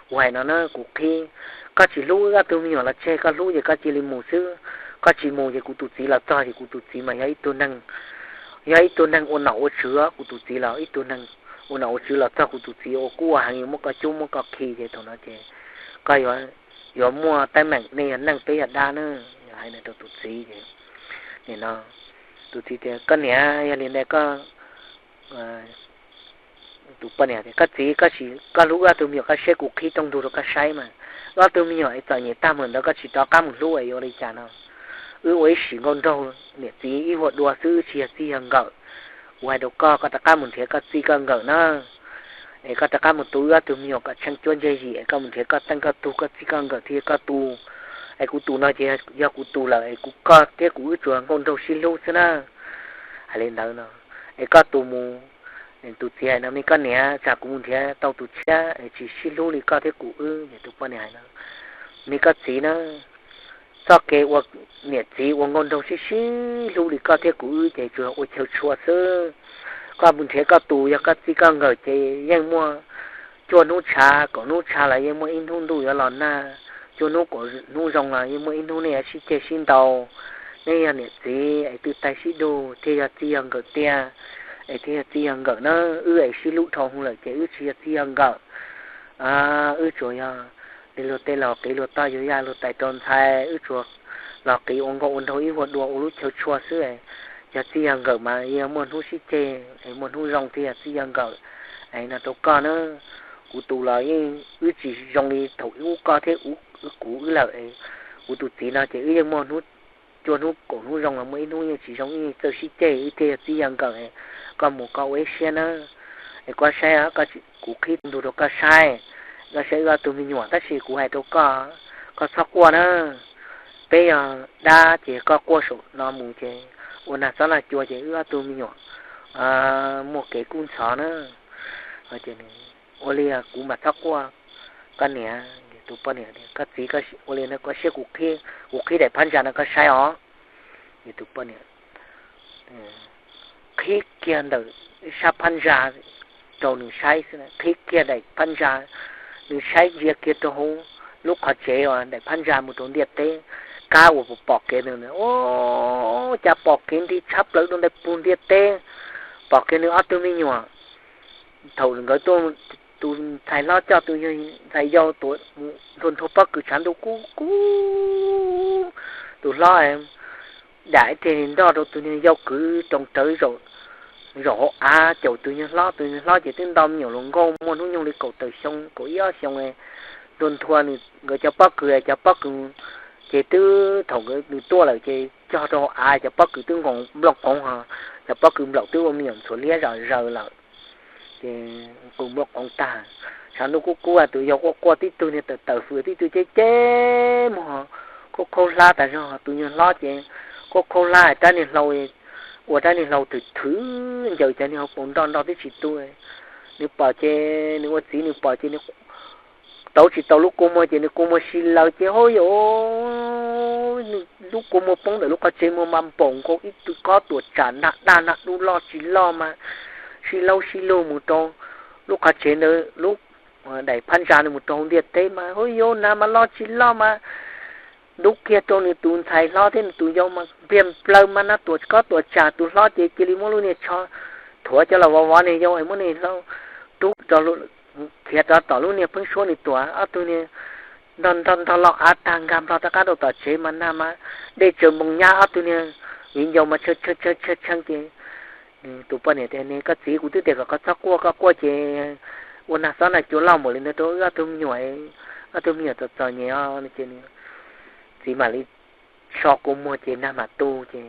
Kuv hais no na kuv qhib, koj tsis hlub wb ob tug me nyuam los tseg, koj hlub ces koj cia li mus xwb. Koj tsis mus ces kuv tus txiv los txog ces kuv tus txiv mas yog ib tug neeg, yog ib tug neeg ua nom ua tswv. Kuv tus txiv los ib tug neeg ua nom ua tswv, los txog kuv tus txiv ua kub ua heev, yuav muab koj cub muab koj khi ces thaum no ces koj yuav muaj teeb meem, nej yog neeg peb yog dab na. Hais no rau tus txiv ces, nim no tus txiv tias koj niam, yog li ntawd koj, tus poj niam tias koj txiv, koj hlub wb ob tug me nyuam, koj saib kuv qhib rooj ntug rau koj saib mas, wb ob tug me nyuam es txom nyem tag mus ntawd koj tsis rov qab mus hlub es yuav li cas no? Wb ua ib sim nkauj nraug niam txiv ib huab dua xwb, wb tsis yog txij yog nkawm. Kuv hais rau koj, koj rov qab mus nrhiav koj txij koj nkawm na. Es koj rov qab mus tu wb ob tug me nyuam kom tsheej cuab ntseg zim, es koj mus nrhiav koj teej koj tug, koj txij koj nkawm thiaj yog koj tus. Es kuv tus no ces yog kuv tus lawm, es kuv, koj thiab kuv wb tsuas nkauj nraug sib hlub xwb na. Hais li ntawd no, es koj tus mus. Tus txiv hais no, me koj niam, tsam kuv mus nrhiav tau tus tshiab es tsis sib hlub li koj thiab kuv wb. Ces tus poj niam hais no, me koj txiv na, txoj kev ua niam txiv ua nkauj nraug sib sib hlub li koj thiab kuv wb ces tsuas ua chaw tshua xwb. Koj mus nrhiav koj tus, yog koj txij koj nkawm ces yeej muaj cuaj hnub tshav kaum hnub tshav los yeej muaj ib hnub ntuj yuav los nag, cuaj hnub kaum hnub zoo los yeej muaj ib hnub nej yuav sib ceg sib ntaus. Neb yog niam txiv es twb taig sib dug thiaj yog txij yog nkawm tiag, es thiaj yog txij yog nkawm na. Wb es sib hlub dhau hwv lawm ces wb tsis yog txij yog nkawm. Wb tsuas yog li luag tej los qiv luag toj yuav yaj luag tais rau ntxhais, wb tsuas los qiv ua nkauj ua nraug ib huab dua ua lub chaw tshua xwb. Yog txij yog nkawm mas yeej muaj hnub sib ceg es muaj hnub zoo thiaj yog txij yog nkawm. Es no rau koj na, kuv tus los yeej wb tsis zoo li thaum ub koj thiab kuv wb lawm. Kuv tus txiv no ces wb yeej muaj hnub, cuaj hnub kaum hnub zoo los muaj ib hnub yeej tsis zoo, ib txawj sib ceg, wb thiaj yog txij yog nkawm. Koj mus koj ua ib siab na, es koj saib, kuv qhib ntug rau koj saib, koj saib wb ob tug me nyuam, tab sis kuv hais rau koj, koj txhob quaj na. Peb yog dab ces koj quaj saum no mus ces ua nag xob nag cua ces wb ob tug me nyuam muaj kev kub ntxhov na. Ua li kuv mas txhob quaj, koj niam. Tus poj niam tias koj txiv, ua li no koj saib kuv, kuv qhib daim phab ntsa no koj saib os. Tus poj niam qhib kiag ntawm sab phab ntsa rau nws saib xwb, qhib kiag daim phab ntsa, nws saib ntsia kiag rau hauv lub qhov tsev uas daim phab ntsa mus rau ntiaj teb, kab uas pom kev ntawd, o, cas pom kev nti tshab plaws rau ntawm puag ntiaj teb, pom kev nws ob tug me nyuam. Thaum nkawd tuaj, tus ntxhais hlob coj tus ntxhais yau tuav nthua nthua pob kws tshav ntuj kub kub, tus hlob dam ib teg nroj rau tus niag yau kwv roos rawv zaum hauv av caum tus niag hlob. Tus niag hlob ces twb nto me nyuam hluas nkauj muaj hnub nyoog li kaum tawm xyoo, kaum ib ob xyoo. Nthua nthua nkawd cov pob kws, cov pob kws ces twb thaum nkawd nws tuaj lawm ces cog rau av, cov pob kws twb nkoos nplooj qoov ho, cov pob kws nplaum twb ua me nyuam ntxhuav liab zom zaws lawm. Ces nkoos nplooj qoov tag, tshav ntuj kub kub, tus yau quaj quaj, tib tug niag tawm tawm fws, tib tug ceb ceb muag, khaub khaub hlab tas zog. Tus nyuag hlob ces khaub khaub hlab, rab niag hlau, ua rab niag hlau thwm thwm ncaws cov niag hauv paus nroj nroj twb tsis tu. Nws pom ces nws ua txiv nws pom ces nws tauv tsis tau lub kua muag ces nws kua muag si lawv ces hauj yam, nws lub kua muag poob ntawm lub qhov tsev muag mas npaum nkaus ib tug kob tuam tsam nag daj nag dub loj tsis loj mas si laub si lug mus rau lub qhov tsev ntawd, lub daim phab ntsa ntawd mus rau hauv ntiaj teb mas hauj yam, nag mas loj tsis loj mas dub kiag rau nws tus ntxhais hlob thiab nws tus yau mas npliag nplaws mas nag tuam kob tuam tsam. Tus hlob ces cia li muab lub niag tsho thuav coj los vov vov niag yau es muab niag hlau rub rau, khiav rov tom lub niag pheeb suab nws tuam. Ob tug niag nrog nrog nrog los av tag nkag nplog rov qab rau tom tsev mas nag mas dej tsaws npoo nyab, ob tug niag viv ncaus mas tshee tshee tshee tshee ces tus poj niam tias, Koj txiv, kuv twb tias kom koj txhob quaj, koj quaj ces ua nag xob nag cua loj npaum li ntawd rau wb ob tug me nyuam, ob tug me nyuam txom txom nyem os. Ces txiv mam li so kua muag ces nag mam tu ces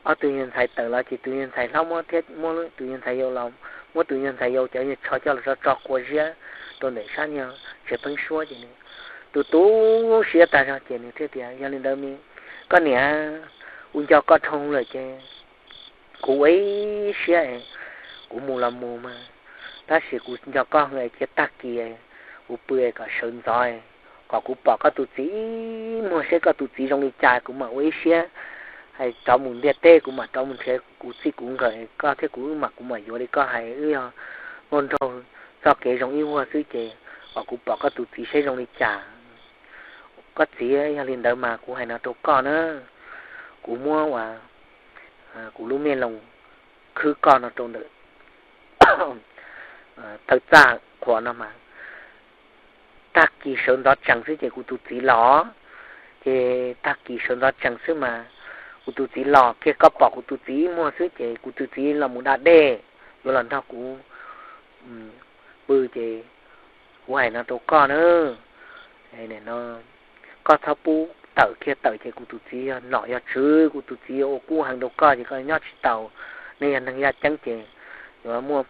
ob tug yawg ntxhais tawm los ces tus yawg ntxhais hlob muab thiab muab tus yawg ntxhais yau los, muab tus yawg ntxhais yau cov yawg tsho coj los tso tso quas ziab rau ntawm sab nyuag tsev pheeb suab ces nws tu tu siab tag zog ces nws thiaj tias, Yog li ntawd me, koj niam, kuv nco koj dhau lawm ces kuv ua ib siab es kuv mus los mus mas, tab sis kuv nco koj heev es cia tag kis kuv pw kom sawv ntxov, kom kuv pom koj tus txiv ib muag seb koj tus txiv zoo li cas kuv mam ua ib siab hais rov mus ntiaj teb, kuv mam rov mus nrhiav kuv txij kuv nkawm, koj thiab kuv mam, kuv mam yuav li koj hais, wb yog nkauj nraug txoj kev zoo ib vuag xwb ces kom kuv pom koj tus txiv seb zoo li cas. Koj txiv, yog li ntawd mas kuv hais no rau koj na, kuv muab ua kuv lub me loos khwb koj no rau ntawm thawj txaj qhua no mas tag kis sawv ntxov tsees xwb ces kuv tus txiv los. Ces tag kis sawv ntxov tsees xwb mas kuv tus txiv los kiag, koj pom kuv tus txiv ib muag xwb ces kuv tus txiv los mus da dej, yuav los nrog kuv pw ces kuv hais no rau koj na, no koj txhob pub tawm kiag, tawm ces kuv tus txiv yog nom yog tswv, kuv tus txiv yuav ua kub heev rau koj ces koj nyob tsis taus. Nej yog neeg yaj ceeb ces yuav muaj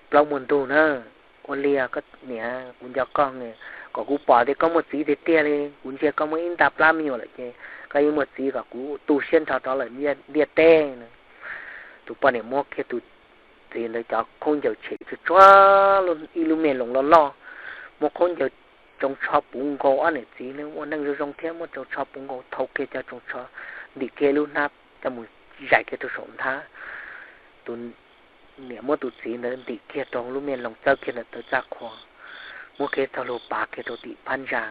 plaub muaj ntug na. Ua li koj niam, kuv nco koj, kom kuv pom tias koj muaj txiv tiag tiag li, kuv ntsia koj muaj ib nta plab me nyuam lawm ces koj yeej muaj txiv, kom kuv tu siab nrho rov lawm ntiaj teb na. Tus poj niam muab kiag tus txiv ntawd cov khaub ncaws tshem tsuag tsuag, ib lub me loos loj loj, muab khaub ncaws tsoos tsho puv nkaus, ob niam txiv muaj neej zoo zoo thiab, muab tsoos tsho puv nkaus, thau kiag cov tsoos tsho ntim kiag lub hnab coj mus zais kiag rau saum nthab. Tus niam muab tus txiv ntawd ntim kiag rau lub me loos, txawb kiag ntawm thawj txaj qhua, muab kiag txoj hlua pav kiag rau tim phab ntsa,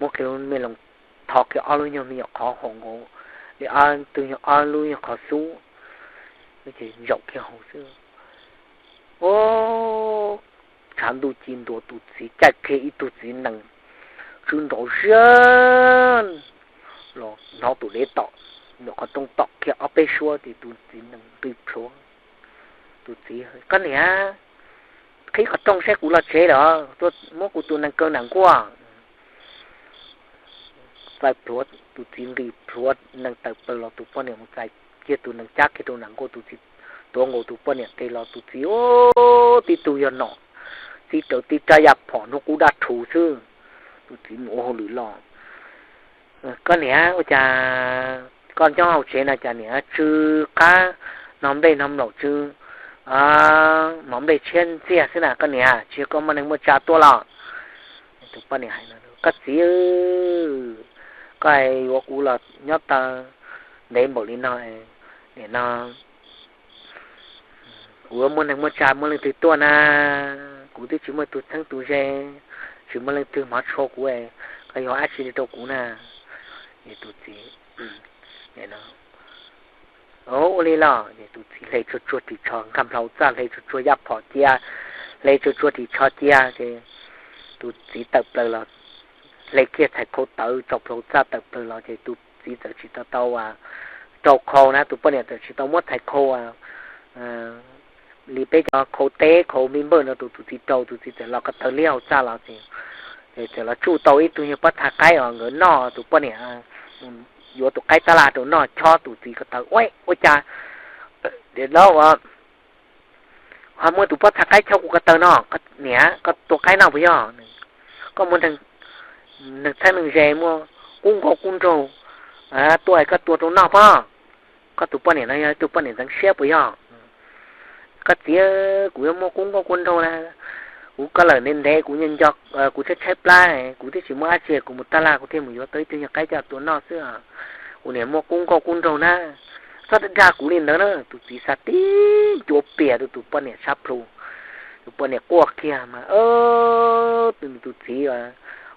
muab kiag lub me loos tho kiag ob lub nyuag me nyuam qhov haum nkaus li ob tug nyuag, ob lub nyuag qhov xub, zaum kiag hauv xwb. Ub, tshav ntuj ci ntua, tus txiv caij kiag ib tug txiv nees tsw nrov ziab los hnov tus dev tom nyuam qhov rooj tom kiag ob peb suab ces tus txiv nees nqis plhuav. Tus txiv, Koj niam, qhib qhov rooj saib kuv los tsev lawm, tuaj muab kuv tus nees kaw nam nkuaj. Txais plhuav, tus txiv nqis plhuav nees tawm plaws los, tus poj niam mus txais kiag tus nees cab kiag rau nam nkuaj, tus txiv tuav nkaus tus poj niam qe los, tus txiv ub tib tug yog nom txib raws tib rab yaj phom hnub qub dab rhuv xwb. Tus txiv mus ua hauj lwm los, Koj niam, ua cas koj nyob hauv tsev no cas niam tsw qab, no nplej no nplaum tsw, mov nplej tshiab ntxiag xwb na koj niam, tsis yog koj muaj neeg muaj tsa tuaj los? Tus poj niam hais, Koj txiv, koj yuav kuv los nyob tau ntev npaum li no, nim no kuv yuav muaj neeg muaj tsa muaj leej twg tuaj na? Kuv twb tsis muaj tus txheeb tus ze, tsis muaj leej twg hmov tshua kuv, koj yuav ua dab tsi li rau kuv na? Tus txiv, ua li los, tus txiv hle tsuag tsuag ris tsho nkag nplho txaj, hle tsuag tsuag yaj phom cia, hle tsuag tsuag ris tsho cia ces tus txiv tawm plaws los, hle kiag txhais khau tawv tsau plhu txaj tawm plaws los ces tus txiv txawm tsis tau tau rau khau na, tus poj niam txawm tsis tau muab txhais khau li peb cov khau teb khau npij npawj no rau tus txiv rau, tus txiv txawm los ko taw liab hauv txaj los ces txawm los tsuj tau ib tug nyuag pob txha qaib os nkawd noj, tus poj niam yuav tus qaib tab laj rau noj, chob tus txiv ko taw. Ua, ua cas, nim no ho muaj tus pob txha qaib chob kuv ko taw no, niam, koj tua qaib noj puas yog? Koj muaj neeg txheeb neeg ze muaj kub nkauj kub nraug tuaj, koj tua rau noj pob. Koj tus poj niam no yog ib tug poj niam ntxeev siab puas yog? Koj txiv, kuv yuav muaj kub nkauj kub nraug na, kuv koj lawm ntev ntev kuv nco nco, kuv tshaib tshaib plab, kuv twb tsis muaj dab tsi, kuv mus tab laj kuv thiaj mus yuav tau ib tug nyuag qaib coj tua noj xwb. Kuv niam muaj kub nkauj kub nraug na, txhob dag kuv li ntawd na. Tus txiv xav tib ncuav pias rau tus poj niam sab plhu. Tus poj niam quaj kiag mas, tus txiv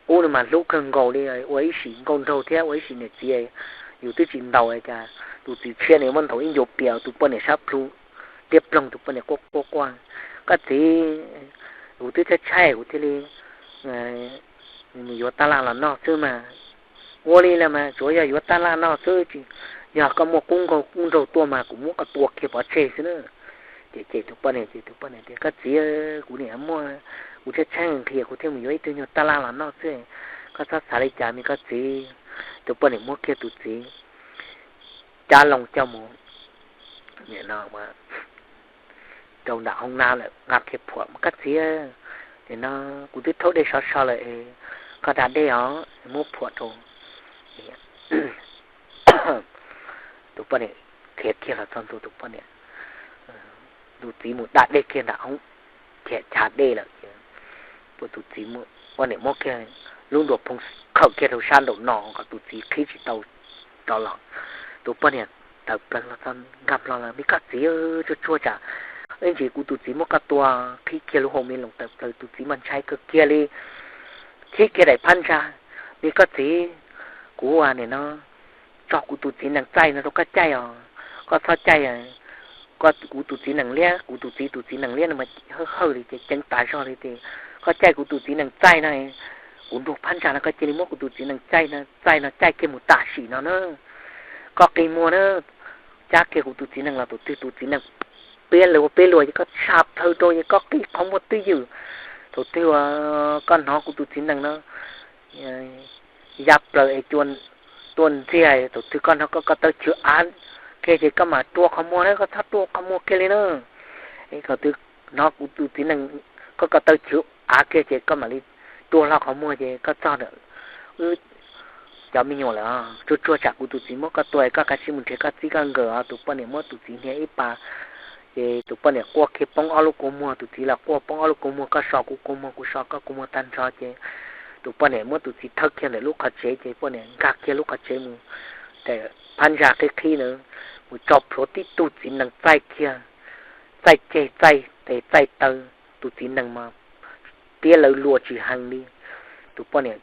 qub no mas hlub kawg nkaus li, ua ib sim nkauj nraug thiab ua ib sim niam txiv, yus twb tsis ntaus cas tus txiv tshiab nws muab ntaus ib ncuav pias tus poj niam sab plhu tiab ploog. Tus poj niam quaj quaj quaj, koj txiv, kuv twb tshaib tshaib kuv thiaj li mus yuav tab laj los noj xwb mas. Ua li los mas tsuav yog yuav tab laj noj xwb, yog koj muaj kub nkauj kub nraug tuaj mas kuv muab koj tua kiag pov tseg xwb na. Ces ces tus poj niam ces tus poj niam tias, koj txiv, kuv niam muaj, kuv tshaib tshaib nqhis kuv thiaj mus yuav ib tug nyuag tab laj los noj xwb, koj txhob xav li cas me koj txiv. Tus poj niam muab kiag tus txiv cab loo coj mus rau nram hoob nab lawm, nqa kiag phuam, koj txiv, nim no kuv twb rhaub dej sov so lawm, koj da dej os, muab phuam rau. Tus poj niam khiav kiag los txog ntua, tus poj niam, tus txiv mus da dej kiag nram hoob, khiav chav dej lawm ces, tus txiv, poj niam muab kiag lub nruas phoo khawm kiag rau sab nraum no kom tus txiv qhib tsis tau rov los. Tus poj niam tawm plaws los txog nkag hlo los, me koj txiv, tsuag tsuag tsam ib ntsis kuv tus txiv muab koj tua, qhib kiag lub hau me loos tawm plaws, tus txiv mas ntshai kawg kiag li, qhib kiag daim phab ntsa, me koj txiv, kuv nim no tso kuv tus txiv nees txaij no rau koj caij os, koj txhob caij kuv tus txiv nees liab, kuv tus txiv tus txiv nees liab no mas hawj hawj li ces ceev tas zog li ces, koj caij kuv tus txiv nees txaij no, kuv nrug phab ntsa no koj cia li muab kuv tus txiv nees txaij no, txaij no caij kiag mus tam sim no na, koj qi muag na, cab kiag kuv tus txiv nees los tus twg tus txiv nees piab lawv ua peb luag ces koj tsham plhaw rau ces koj qi qhov muag twj ywm, thaum twg koj hnov kuv tus txiv nees no ya plaws es tuaj ntxiag, thaum twg koj hnov koj ko taw chwv av kiag ces koj mam rua qhov muag na, koj txhob rua qhov muag kiag li na. Thaum twg hnov kuv tus txiv nees koj ko taw chwv av kiag ces koj mam li rua hlo qhov muag ces koj txog ntawm wb cov me nyuam lawm. Tsuag tsuag tsam kuv tus txiv muab koj tua, koj kav tsij mus nrhiav koj txij koj nkawm os. Tus poj niam muab tus txiv hnia ib pas ces tus poj niam quaj kiag poob ob lub kua muag, tus txiv los quaj poob ob lub kua muag, koj so kuv kua muag kuv so koj kua muag tag nrho ces tus poj niam muab tus txiv thawb kiag ntawm lub qhov tsev ces poj niam nkag kiag lub qhov tsev mus, phab ntsa qhib qhib na, mus tso plhuav tib tug txiv nees txaij kiag, txaij ceg txaij tes txaij taw, tus txiv nees mas piab lawv luag tsis heev li. Tus poj niam,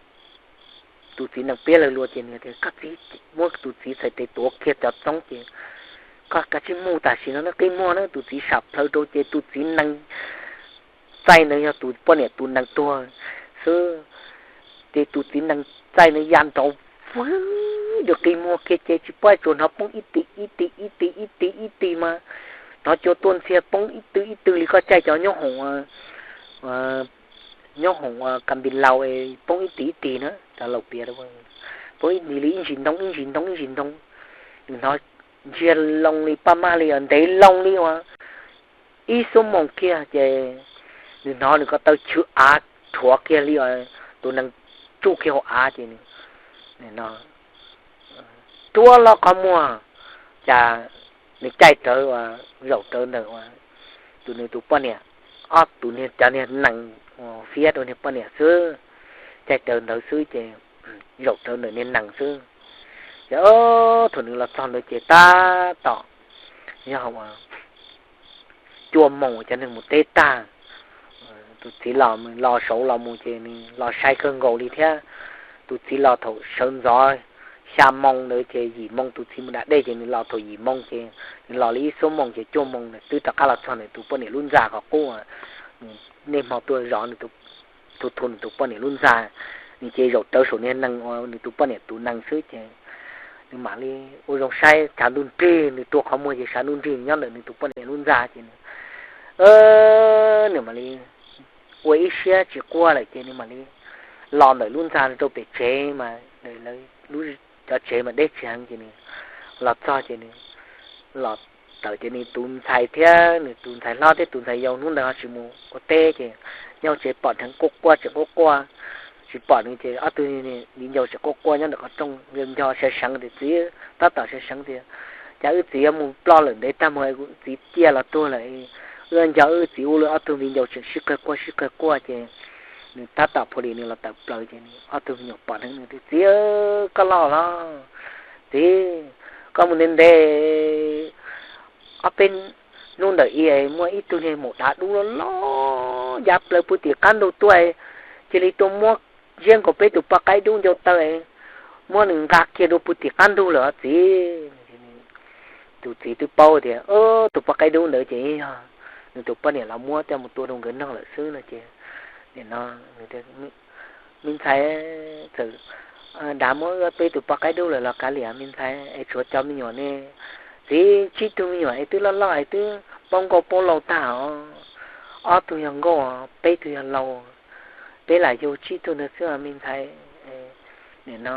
tus txiv nees piab lawv luag ces nws tias koj txiv, muab tus txiv txhais tes tuav kiag cov txoob ces koj kav tsij mus tam sim no na, qi muag na. Tus txiv sam plhaw rau ces tus txiv nees txaij ntawd yog tus poj niam tus nees tuag xwb ces tus txiv nees txaij ntawd ya nrov vwg, nws qi muag kiag ces tsis paub, tsuas hnov poob ib tis ib tis ib tis ib tis ib tis mas hnov cua tuaj ntxiag poob ib tw ib tw li koj caij cov nyob hoom, nyob hoom kas npis laus poob ib tis ib tis na, cov laus piav, poob ib tis li ib ntsis ntoo ib ntsis ntoo ib ntsis ntoo. Nws hnov ntsiag loo li paj maj li os, ntev loo li uas ib xuab moos kiag ces nws hnov nws ko taw chwv av rhuav kiag li os, tus nees tsuj kiag hauv av ces rua hlo qhov muag, cas nws caij rawv, zaum rawv ntawm tus, nws tus poj niam, ob tus niag cov niag nees fiab rau niag poj niam xwb, caij rawv ntawd xwb ces zaum rawv ntawm niag nees xwb. Ces thaum nws los txog ntawd ces tab tom yog cuaj moos cov neeg mus teb tag, tus txiv los, los saud los mus ces nws los sai kawg nkaus li thiab. Tus txiv los thaum sawv ntxov xya moos ntawd ces yim moos tus txiv mus da dej ces nws los thaum yim moos ces nws los li ib xuab moos ces cuaj moos nws twb rov qab los txog nws tus poj niam lub ntxa qhov qub, nws niaj hmo tuaj zov nws, thu thu nws tus poj niam lub ntxa. Nws ces zaum rawv saum niag nees uas nws tus poj niam tus nees xwb ces nws mam li ua zoo saib tshav ntuj nrig, nws rua qhov muag ces tshav ntuj nrig nyob ntawm nws tus poj niam lub ntxa ces nws, nws mam li ua ib siab tsis quaj lawm ces nws mam li los ntawm lub ntxa rau pem tsev mas lawv lub cov tsev mas deb tsis heev ces nws los txog ces nws los tawm ces nws tus ntxhais thiab nws tus ntxhais hlob thiab tus ntxhais yau hnub ntawd ho tsis mus ua teb ces nyob tsev pom dheev quaj quaj tseem quaj quaj, tsis pom nws ces ob tug viv ncaus tseem quaj quaj nyob ntawm qhov rooj nco sawv seev tias txiv, tab tom sawv seev tias cas wb txiv yuav mus ploj lawm ntev tag mus, txiv ciaj los tuag lawm, wb nco wb txiv ua luaj. Ob tug viv ncaus tseem sib qawg quaj sib qawg quaj ces nws tab tom phu li nws los tawm plaws ces ob tug me nyuam pom dheev nws tias txiv, koj los los txiv, koj mus ntev ntev ob peb hnub ntawm i muaj ib tug niag maum dav dub loj loj ya plaws puag tim qab ntug tuaj, cia li tuaj muab ziab nkaus peb tus poj qaib dub ncau taw, muab nws nqa kiag dua puag tim qab ntug lawm txiv. Tus txiv twb paub tias tus poj qaib dub ntawd ces yog nws tus poj niam los muab coj mus tua rau nkawd noj lawm xwb no ces nim no me ntxhais txawm dav muab peb tus poj qaib dub lawm los kav liam me ntxhais es tshuav cov me nyuam ne. Txiv, tsib tug me nyuam es twb loj loj es twb paub nkauj paub laus tag os, ob tug yog nkauj, peb tug yog laus, peb lam yug tsib tug ntawd xwb os me ntxhais. Nim no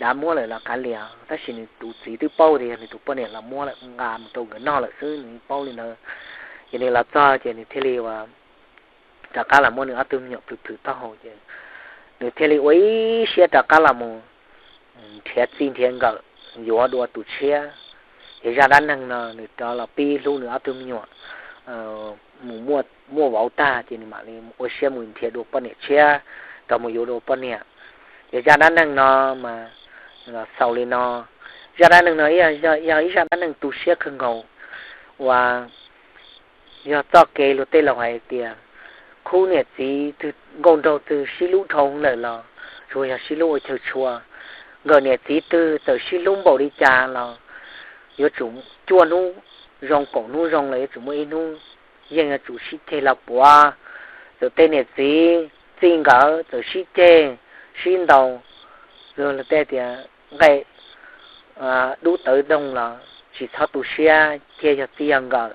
dav muab lawm los kav liam, tab sis nws tus txiv twb paub tias yog nws tus poj niam los muab lawm nqa mus rau nkawd noj lawm xwb, nws paub li ntawd. Ces nws los txog ces nws thiaj li ua rov qab los muab nws ob tug me nyuam plhws plhws taub hau ces nws thiaj li ua ib siab rov qab los mus nrhiav txij nrhiav nkawm yuav dua tus tshiab. Ces zaj dab neeg no nws rov los pib hlub nws ob tug me nyuam mus muaj vauv tag ces nws mam li ua siab mus nrhiav dua poj niam tshiab rov mus yuav dua poj niam. Ces zaj dab neeg no mas los xaus li no. Zaj dab neeg no yog ib zaj dab neeg tu siab kawg nkaus uas yog txoj kev luag tej laus hais tias khub niam txiv twg nkauj nraug twg sib hlub dhau lawm los tsuas yog sib hlub ua chaw tshua. Nkawm niam txiv twg txawm sib hlub npaum li cas los yuav tsum cuaj hnub zoo kaum hnub zoo los yuav tsum muaj ib hnub yeej yuav tsum sib ceg los puav. Txawm tej niam txiv txij nkawm txawm sib ceg sib ntaus, luag tej tias nqaij dub tawv doog los tsis txhob tu siab thiaj yog txij yog nkawm.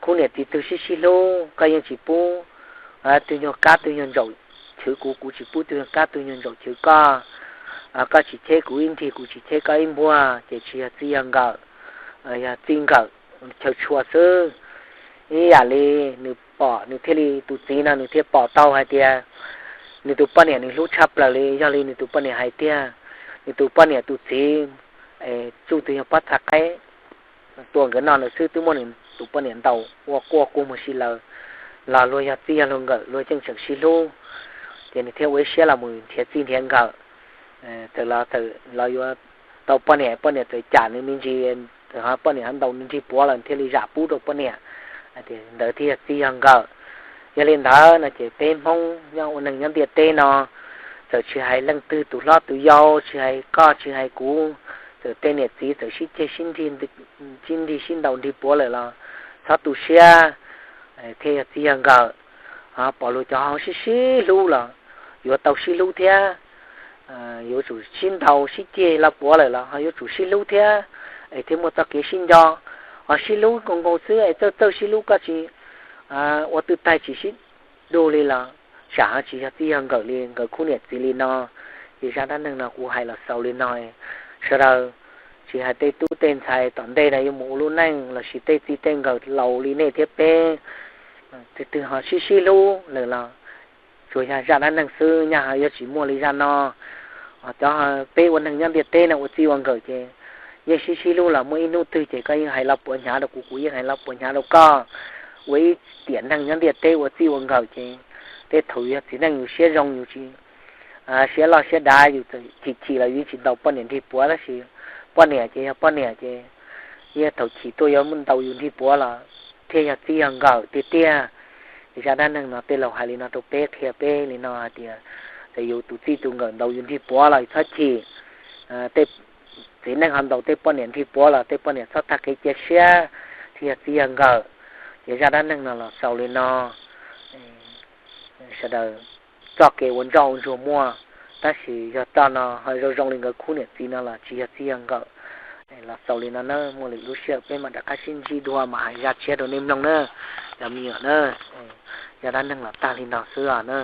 Khub niam txiv twg sib sib hlub koj yeej tsis pub tug nyuag kab tug nyuag ntsaum chwv kuv, kuv tsis pub tug nyuag kab tug nyuag ntsaum chwv koj. Koj tsis cheb kuv ib nrig, kuv tsis cheb koj ib npuag ces tsis yog txij yog nkawm, yog txij nkawm chaw tshua xwb. Ib yam li nws pom, nws thiaj li, tus txiv no nws thiaj pom tau hais tias nws tus poj niam nws hlub tshaj plaws li, yog li nws tus poj niam hais tiag. Nws tus poj niam tus txiv tsuj tus yog pob txha qaib tua nkawd noj ntawd xwb twb muab nws tus poj niam ntaus ua quaj kua muag si lawm, los luag yog txij yog luag nkawm luag yeej tseem sib hlub. Ces nws thiaj ua ib siab los mus nrhiav txij nrhiav nkawm. Txawm los txawm los yuav tau poj niam, poj niam txawm cam nws me ntsis, txawm ho poj niam ho ntaus nws nrig puav lawm thiaj li zam pub rau poj niam. Ntawd thiaj yog txij yog nkawm. Yog li ntawd no ces peb Hmoob nyob ua neeg nyob ntiaj teb no, txawm tsis hais leej twg tus hlob tus yau, tsis hais koj tsis hais kuv, txawm tej niam txiv txawm sib ceg sib nrig sib ntaus nrig puav lawm los txhob tu siab, thiaj yog txij yog nkawm. Pom luag cov ho sib sib hlub los yuav tau sib hlub thiab, yuav tsum sib ntaus sib ceg los puav lawm los ho yuav tsum sib hlub thiab, es thiaj muaj txoj kev sib nco. Ho sib hlub nkaus nkaus xwb es txawj txawj sib hlub koj tsis ua twj taig tsis sib dug li los tsam ho tsis yog txij yog nkawm li nkawd khub niam txiv li no. Ces zaj dab neeg no kuv hais los xaus li no. Sawv daws tsis hais tej tub tej ntxhais tom ntej no yuav mus ua lub neej lossis tej txij tej nkawm laus li nej thiab peb, twg twg ho sib sib hlub lawm los tsuas yog zaj dab neeg xwb, nyaj ho yuav tsis muaj li zaj no. Cov peb ua neeg nyob ntiaj teb no ua txij ua nkawm ces yeej sib sib hlub los muaj ib hnub twg ces koj yeej hais lo puav hnyav rau kuv, kuv yeej hais lo puav hnyav rau koj. Ua ib tiam neeg nyob ntiaj teb ua txij ua nkawm ces tej thaum yog txiv neej yus siab zoo yus tsis siab loj siab dav yus chim chim los yus tsis ntaus poj niam nrig puav, tab sis poj niam ces yog poj niam ces yog thaum chim tuaj yuav ntaus yus nrig puav los thiaj yog txij yog nkawm tiag tiag. Ces zaj dab neeg no tej laus hais li no rau peb, qhia peb li no hais tias txawm yus tus txij tus nkawm ntaus yus nrig puav los txhob chim. Tej txiv neej ho ntaus tej poj niam nrig puav los tej poj niam txhob tag kev cia siab, thiaj yog txij yog nkawm. Ces zaj dab neeg no los xaus li no. Sawv daws txoj kev ua ntsoj ua ntsuag muaj, tab sis yog txoj no ho zoo zoo li nkawd khub niam txiv no los tsis yog txij yog nkawm. Los xaus li no na, muaj lwm lub sij hawm peb mam rov qab sib ntsib dua mam hais zaj tshiab rau nej mloog na, cov me nyuam na. Zaj dab neeg los tag li no xwb os na.